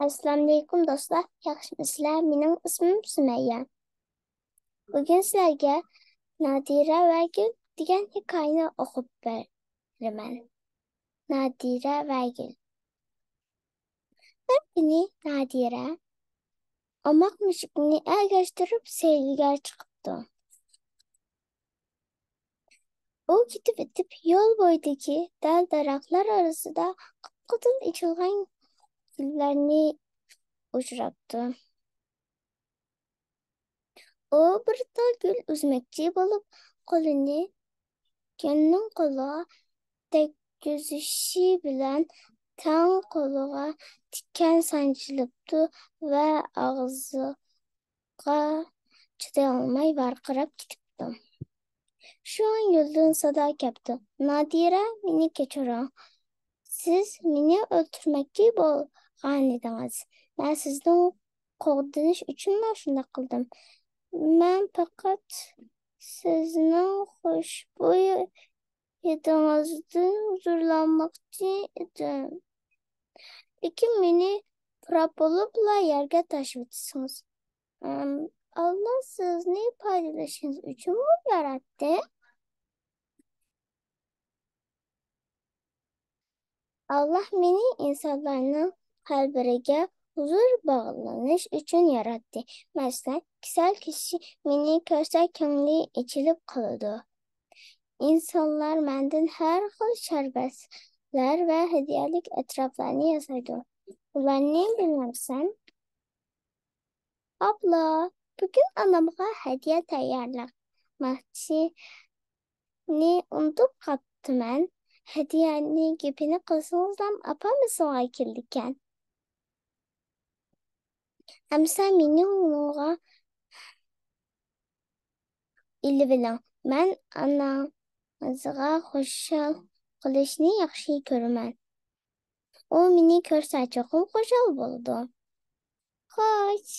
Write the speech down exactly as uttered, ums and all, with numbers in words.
ئەسسالامۇئەلەيكۇم دوستلار، ياخشىمۇسىلەر؟ مېنىڭ ئىسمىم سۈمەييە. بۈگۈن سىلەرگە نادىرە ۋە گۈل دېگەن ھېكايىنى ئوقۇپ بېرىمەن. نادىرە ۋە گۈل. بىر كۈنى نادىرە ئوماق مۈشۈكنى ئەگەشتۈرۈپ سەيلىگە چىقىپتۇ. ئۇ كېتىۋېتىپ، يول بويىدىكى دەل-دەرەخلەر ئارىسىدا قىپقىزىل ئېچىلغان گۈللەرنى ئۇچراپتۇ. ئۇ بىر تال گۈل ئۈزمەكچى بولۇپ، قولىنى گۈلنىڭ قولىغا تەگكۈزۈشى بىلەن تەڭ قولىغا تىكەن سانجىلىپتۇ ۋە ئاغزىغا چىدىيالماي ۋارقىراپ كېتىپتۇ. شۇ يولدىن سادا كەپتۇ: «نادىرە، مېنى كەچۈرۈڭ. سىز مېنى ئۆلتۈرمەكچى بولغانىدىڭىز. مەن سىزدىن قوغدىنىش ئۈچۈنلا شۇنداق قىلدىم. مەن پەقەت سىزنىڭ خۇشبۇي ھىدىڭىزدىن ھۇزۇرلانماقچى ئىدىم. لېكىن مېنى پۇراپ بولۇپلا يەرگە تاشلىۋېتىسىڭىز. ئەم، ئاللا سىزنى پايدىلىنىشىڭىز ئۈچۈنمۇ ياراتتى. ئاللا مېنى ئىنسانلارنىڭ قەلبلىرىگە ھۇزۇر باغلىنىش ئۈچۈن ياراتتى. مەسىلەن، كېسەل كىشى مېنى كۆرسە، كۆڭلى ئېچىلىپ قالىدۇ. ئىنسانلار مەندىن ھەر خىل شەربەتلەر ۋە ھەدىيەلىك ئەتراپلارنى ياسايدۇ. ئۇلارنى بىلەمسەن؟» «ئابلا، بۈگۈن ئانامغا ھەدىيە تەييارلىماقچىنى ئۇنتۇپ قاپتىمەن. ھەدىيەنى گېپىنى قىلسىڭىزلام، ئاپام ئېسىڭىزگە كېلىدىكەن. ئەمسە مېنى ئۇنىڭغا ئېلىۋېلىڭ. مەن ئانىڭىزغا خۇشال قىلىشنى ياخشى كۆرىمەن. ئۇ مېنى كۆرسە چوقۇم خۇشال بولىدۇ.» «خوش،